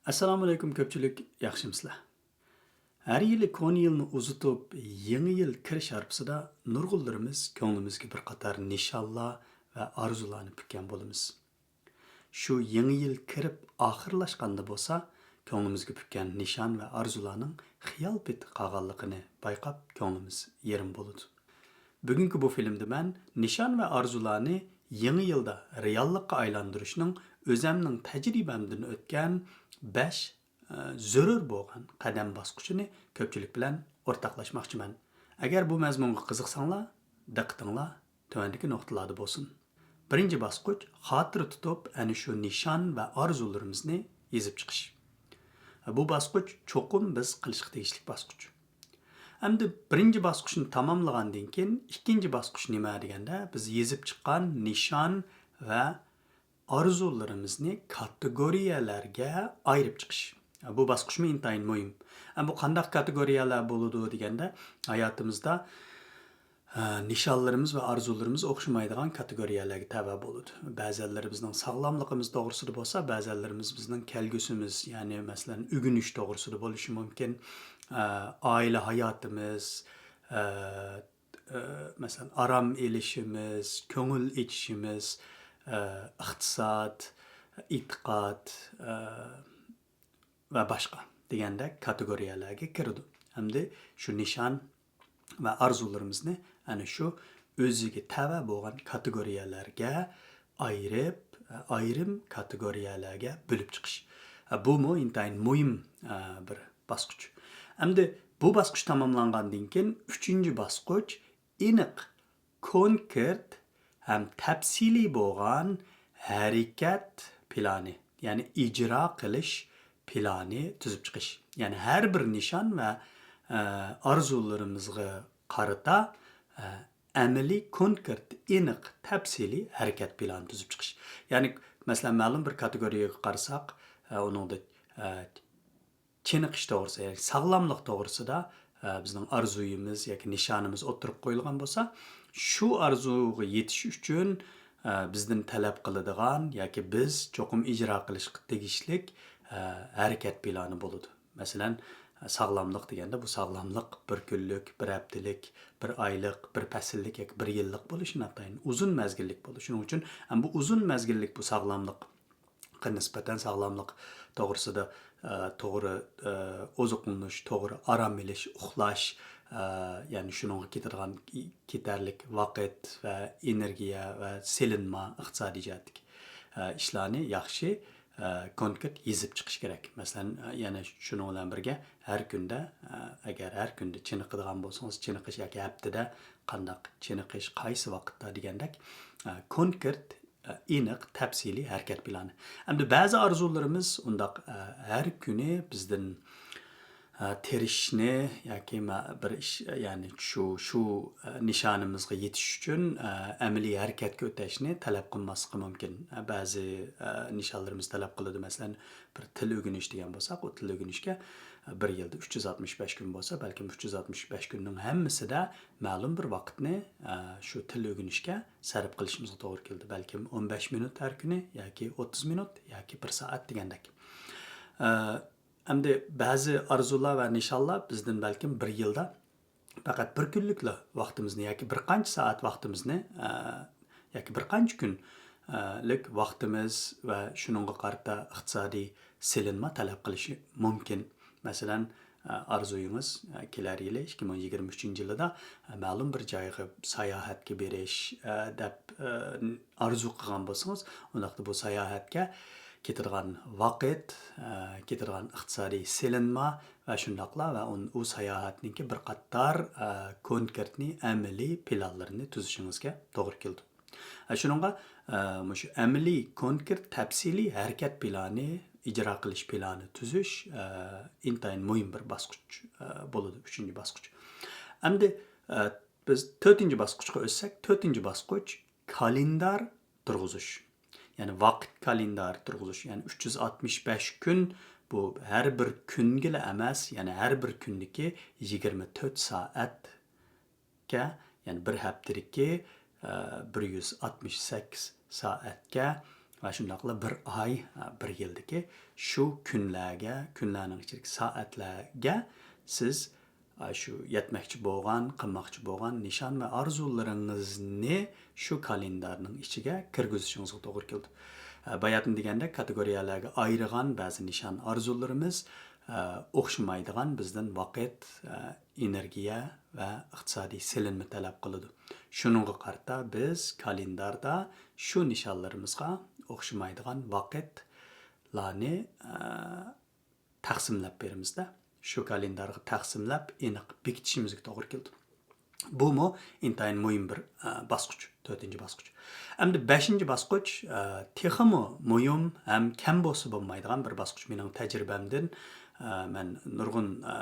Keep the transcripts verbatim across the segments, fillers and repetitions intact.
ئەسسالامۇئەلەيكۇم كۆپچىلىك، ياخشىمۇسىلەر؟ ھەر يىلى كونا يىلنى ئۇزىتىپ، يېڭى يىل كىرىش ھارپىسىدا نۇرغۇنلىرىمىز كۆڭلىمىزگە بىر قاتار نىشانلار ۋە ئارزۇلارنى پۈككەن بولىمىز. شۇ يېڭى يىل كىرىپ ئاخىرلاشقاندا بولسا، كۆڭلىمىزگە پۈككەن نىشان ۋە ئارزۇلارنىڭ خىيال پېتى قالغانلىقىنى بايقاپ، كۆڭلىمىز يېرىم بولىدۇ. بۈگۈنكى بۇ فىلىمدە مەن نىشان ۋە ئارزۇلارنى يېڭى يىلدا رېئاللىققا ئايلاندۇرۇشنىڭ ئۆزەمنىڭ تەجرىبەمدىن ئۆتكەن بەش، ئە، زۆرۈر بولغان قەدەم باسقۇچىنى كۆپچىلىك بىلەن ئورتاقلاشماقچىمەن. ئەگەر بۇ مەزمۇنغا قىزىقساڭلار، دىققىتىڭلار تۆۋەندىكى نۇقتىلاردا بولسۇن. بىرىنچى باسقۇچ، خاتىرە تۇتۇپ، ئەنە شۇ نىشان ۋە ئارزۇلىرىمىزنى يېزىپ چىقىش. بۇ باسقۇچ چوقۇم بىز قىلىشقا تېگىشلىك باسقۇچ. ئەمدى بىرىنچى باسقۇچنى تاماملىغاندىن كېيىن، ئىككىنچى باسقۇچ نېمە دېگەندە، بىز يېزىپ چىققان نىشان ۋە ئارزۇلىرىمىزنى كاتېگورىيەلەرگە ئايرىپ چىقىش. بۇ باسقۇچمۇ ئىنتايىن مۇھىم. ئە، بۇ قانداق كاتېگورىيەلەر بولىدۇ دېگەندە، ھاياتىمىزدا، ئە، نىشانلىرىمىز ۋە ئارزۇلىرىمىز ئوخشىمايدىغان كاتېگورىيەلەرگە تەۋە بولىدۇ. بەزەنلىرى بىزنىڭ ساغلاملىقىمىز توغرىسىدا بولسا، بەزەنلىرىمىز بىزنىڭ كەلگۈسىمىز، يەنى مەسىلەن، ئۆگىنىش توغرىسىدا بولۇشى مۇمكىن. ئە، ئائىلە ھاياتىمىز، ئە، ئە، مەسىلەن، ئارام ئېلىشىمىز، كۆڭۈل ئېچىشىمىز، ئە، ئىقتىساد، ئېتىقاد، ئە، ۋە باشقا دېگەندەك كاتېگورىيەلەرگە كىرىدۇ. ئەمدى شۇ نىشان ۋە ئارزۇلىرىمىزنى ئەنە شۇ ئۆزىگە تەۋە بولغان كاتېگورىيەلەرگە ئايرىپ، ئايرىم كاتېگورىيەلەرگە بۆلۈپ چىقىش. بۇمۇ ئىنتايىن مۇھىم بىر باسقۇچ. ئەمدى بۇ باسقۇچ تاماملانغاندىن كېيىن، ئۈچىنچى باسقۇچ ئېنىق، كونكرېت ھەم تەپسىلىي بولغان ھەرىكەت پىلانى، يەنى ئىجرا قىلىش پىلانى تۈزۈپ چىقىش. يەنى ھەر بىر نىشان ۋە، ئە، ئارزۇلىرىمىزغا قارىتا، ئە، ئەمەلىي، كونكرېت، ئېنىق، تەپسىلىي ھەرىكەت پىلانى تۈزۈپ چىقىش. يەنى، مەسىلەن، مەلۇم بىر كاتېگورىيەگە قارىساق، ئە، ئۇنىڭدا، ئە، چېنىقىش توغرىسىدا، يەنى ساغلاملىق توغرىسىدا، ئە، بىزنىڭ ئارزۇيىمىز ياكى نىشانىمىز ئوتتۇرىغا قويۇلغان بولسا، شۇ ئارزۇغا يېتىش ئۈچۈن، ئە، بىزدىن تەلەپ قىلىدىغان ياكى بىز چوقۇم ئىجرا قىلىشقا تېگىشلىك، ئە، ھەرىكەت پىلانى بولىدۇ. مەسىلەن، ساغلاملىق دېگەندە، بۇ ساغلاملىق بىر كۈنلۈك، بىر ھەپتىلىك، بىر ئايلىق، بىر پەسىللىك ياكى بىر يىللىق بولۇشى ناتايىن ئۇزۇن مەزگىللىك بولىدۇ. شۇنىڭ ئۈچۈن ھەم بۇ ئۇزۇن مەزگىللىك بۇ ساغلاملىققا نىسبەتەن ساغلاملىق توغرىسىدا، ئە، توغرا، ئە، ئوزۇقلىنىش، توغرا ئارام ئېلىش، ئۇخلاش، ئە، يەنى شۇنىڭغا كېتىدىغان، كېتەرلىك ۋاقىت ۋە ئېنېرگىيە ۋە سېلىنما، ئىقتىسادىي جەھەتتىكى، ئە، ئىشلارنى ياخشى، ئە، كونكرېت يېزىپ چىقىش كېرەك. مەسىلەن، ئە، يەنە شۇنىڭ بىلەن بىرگە ھەر كۈندە، ئە، ئەگەر ھەر كۈندە چېنىقىدىغان بولسىڭىز، چېنىقىش ياكى ھەپتىدە قانداق چېنىقىش، قايسى ۋاقىتتا دېگەندەك، ئە، كونكرېت، ئېنىق، تەپسىلىي ھەرىكەت پىلانى. ئەمدى بەزى ئارزۇلىرىمىز ئۇنداق، ئە، ھەر كۈنى بىزدىن، ئە، تىرىشىشنى ياكى مە-، بىر ئىش، يەنى شۇ، شۇ، ئە، نىشانىمىزغا يېتىش ئۈچۈن، ئە، ئەمەلىي ھەرىكەتكە ئۆتەشنى تەلەپ قىلماسلىقى مۇمكىن. ئە، بەزى، ئە، نىشانلىرىمىز تەلەپ قىلىدۇ. مەسىلەن، بىر تىل ئۆگىنىش دېگەن بولساق، ئۇ تىل ئۆگىنىشكە، ئە، بىر يىلدا ئۈچ يۈز ئاتمىش بەش كۈن بولسا، بەلكىم ئۈچ يۈز ئاتمىش بەش كۈننىڭ ھەممىسىدە مەلۇم بىر ۋاقىتنى، ئە، شۇ تىل ئۆگىنىشكە سەرپ قىلىشىمىزغا توغرا كېلىدۇ. بەلكىم ئون بەش مىنۇت ھەر كۈنى ياكى ئوتتۇز مىنۇت ياكى بىر سائەت دېگەندەك. ئە، ئەمدى بەزى ئارزۇلار ۋە نىشانلار بىزدىن بەلكىم بىر يىلدا پەقەت بىر كۈنلۈكلا ۋاقتىمىزنى ياكى بىر قانچە سائەت ۋاقتىمىزنى، ئە، ياكى بىر قانچە كۈن، ئە، لىك ۋاقتىمىز ۋە شۇنىڭغا قارىتا ئىقتىسادىي سېلىنما تەلەپ قىلىشى مۇمكىن. مەسىلەن، ئارزۇيىڭىز، كېلەر يىلى، ئىككى مىڭ يىگىرمە ئۈچىنچى يىلىدا، مەلۇم بىر جايغا ساياھەتكە بېرىش، دەپ، ئارزۇ قىلغان بولسىڭىز، ئۇنداقتا بۇ ساياھەتكە كېتىدىغان ۋاقىت، كېتىدىغان ئىقتىسادىي سېلىنما ۋە شۇنداقلا ۋە ئۇن-، ئۇ ساياھەتنىڭكى بىر قاتار، كونكرېتنى، ئەمەلىي پىلانلىرىنى تۈزۈشىڭىزگە توغرا كېلىدۇ. ئە، شۇنىڭغا، ئە، مۇشۇ ئەمەلىي، كونكرېت، تەپسىلىي ھەرىكەت پىلانى، ئىجرا قىلىش پىلانى تۈزۈش، ئە، ئىنتايىن مۇھىم بىر باسقۇچ، ئە، بولىدۇ، ئۈچىنچى باسقۇچ. ئەمدى، ئە، بىز تۆتىنچى باسقۇچقا ئۆتسەك، تۆتىنچى باسقۇچ كالېندار تۇرغۇزۇش. يەنى ۋاقىت كالېندارى تۇرغۇزۇش. يەنى ئۈچ يۈز ئاتمىش بەش كۈن، بۇ ھەر بىر كۈنگىلا ئەمەس، يەنى ھەر بىر كۈندىكى يىگىرمە تۆت سائەت، يەنى بىر ھەپتىدىكى، ئە، بىر يۈز ئاتمىش سەككىز سائەتكە ۋە شۇنداقلا بىر ئاي، بىر يىلدىكى شۇ كۈنلەرگە، كۈنلەرنىڭ ئىچىدىكى سائەتلەرگە سىز شۇ يەتمەكچى بولغان، قىلماقچى بولغان نىشان ۋە ئارزۇلىرىڭىزنى شۇ كالېندارنىڭ ئىچىگە كىرگۈزۈشىڭىزگە توغرا كېلىدۇ. باياتىن دېگەندەك، كاتېگورىيەلەرگە ئايرىغان بەزى نىشان، ئارزۇلىرىمىز ئوخشىمايدىغان، بىزدىن ۋاقىت، ئېنېرگىيە ۋە ئىقتىسادىي سېلىنما تەلەپ قىلىدۇ. شۇنىڭغا قارىتا بىز كالېنداردا شۇ نىشانلىرىمىزغا ئوخشىمايدىغان ۋاقىتلارنى، ئە، تەقسىملەپ بېرىمىزدە. شۇ كالېندارغا تەقسىملەپ ئېنىق بېكىتىشىمىزگە توغرا كېلىدۇ. بۇمۇ ئىنتايىن مۇھىم بىر، ئە، باسقۇچ، تۆتىنچى باسقۇچ. ئەمدى بەشىنچى باسقۇچ، ئە، تېخىمۇ مۇھىم ھەم كەم بولسا بولمايدىغان بىر باسقۇچ. مېنىڭ تەجرىبەمدىن، ئە، مەن نۇرغۇن، ئە،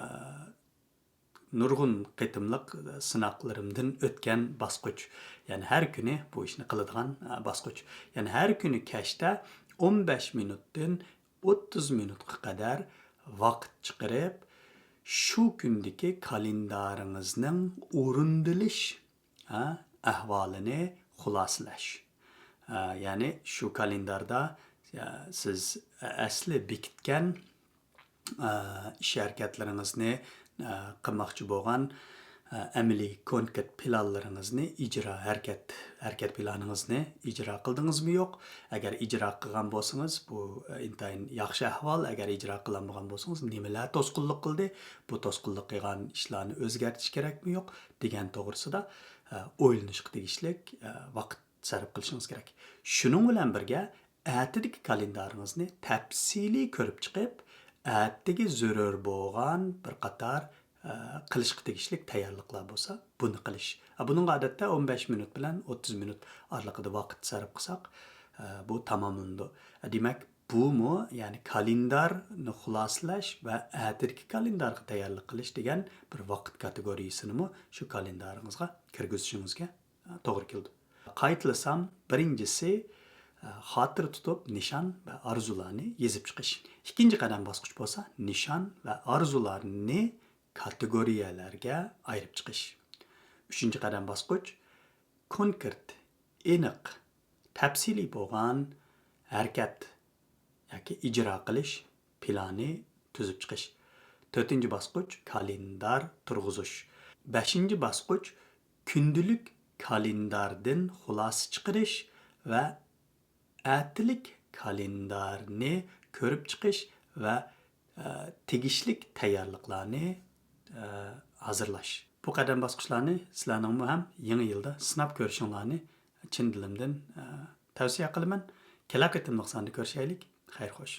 نۇرغۇن قېتىملىق سىناقلىرىمدىن ئۆتكەن باسقۇچ. يەنى ھەر كۈنى بۇ ئىشنى قىلىدىغان، ئە، باسقۇچ. يەنى ھەر كۈنى كەچتە ئون بەش مىنۇتتىن ئوتتۇز مىنۇتقا قەدەر ۋاقىت چىقىرىپ، شۇ كۈندىكى كالېندارىڭىزنىڭ ئورۇندىلىش، ھە، ئەھۋالىنى خۇلاسىلەش. ھە، يەنى شۇ كالېنداردا، يا، سىز ئەسلى بېكىتكەن، ئە، ئىش ھەرىكەتلىرىڭىزنى، ئە، قىلماقچى بولغان، ئە، ئەمەلىي كونكرېت پىلانلىرىڭىزنى ئىجرا، ھەرىكەت، ھەرىكەت پىلانىڭىزنى ئىجرا قىلدىڭىزمۇ يوق؟ ئەگەر ئىجرا قىلغان بولسىڭىز، بۇ، ئە، ئىنتايىن ياخشى ئەھۋال. ئەگەر ئىجرا قىلالمىغان بولسىڭىز، نېمىلەر توسقۇنلۇق قىلدى؟ بۇ توسقۇنلۇق قىلغان ئىشلارنى ئۆزگەرتىش كېرەكمۇ يوق؟ دېگەن توغرىسىدا، ئە، ئويلىنىشقا تېگىشلىك، ئە، ۋاقىت سەرپ قىلىشىڭىز كېرەك. شۇنىڭ بىلەن بىرگە، ئەتىدىكى كالېندارىڭىزنى تەپسىلىي كۆرۈپ چىقىپ، ئەتىگە زۆرۈر بولغان بىر قاتار، ئە، قىلىشقا تېگىشلىك تەييارلىقلار بولسا، بۇنى قىلىش. ئە، بۇنىڭغا ئادەتتە ئون بەش مىنۇت بىلەن ئوتتۇز مىنۇت ئارىلىقىدا ۋاقىت سەرپ قىلساق، ئە، بۇ تاماملىنىدۇ. ئە، دېمەك، بۇمۇ، يەنى كالېندارنى خۇلاسىلەش ۋە ئەتىدىكى كالېندارغا تەييارلىق قىلىش دېگەن بىر ۋاقىت كاتېگورىيىسىنىمۇ شۇ كالېندارىڭىزغا كىرگۈزۈشىڭىزگە توغرا كېلىدۇ. قايتىلىسام، بىرىنچىسى، خاتىرە تۇتۇپ نىشان ۋە ئارزۇلارنى يېزىپ چىقىش. ئىككىنچى قەدەم باسقۇچ بولسا نىشان ۋە ئارزۇلارنى كاتېگورىيەلەرگە ئايرىپ چىقىش. ئۈچىنچى قەدەم باسقۇچ كونكرېت، ئېنىق، تەپسىلىي بولغان ھەرىكەت ياكى ئىجرا قىلىش پىلانى تۈزۈپ چىقىش. تۆتىنچى باسقۇچ كالېندار تۇرغۇزۇش. بەشىنچى باسقۇچ كۈندىلىك كالېنداردىن خۇلاسە چىقىرىش ۋە ئەتىلىك كالېندارنى كۆرۈپ چىقىش ۋە، ئە، تېگىشلىك تەييارلىقلارنى، ئە، ھازىرلاش. بۇ قەدەم باسقۇچلارنى سىلەرنىڭمۇ ھەم يېڭى يىلدا سىناپ كۆرۈشۈڭلارنى چىن دىلىمدىن، ئە، تەۋسىيە قىلىمەن. كېلەر قېتىملىق ساندا كۆرۈشەيلىك. خەير خوش.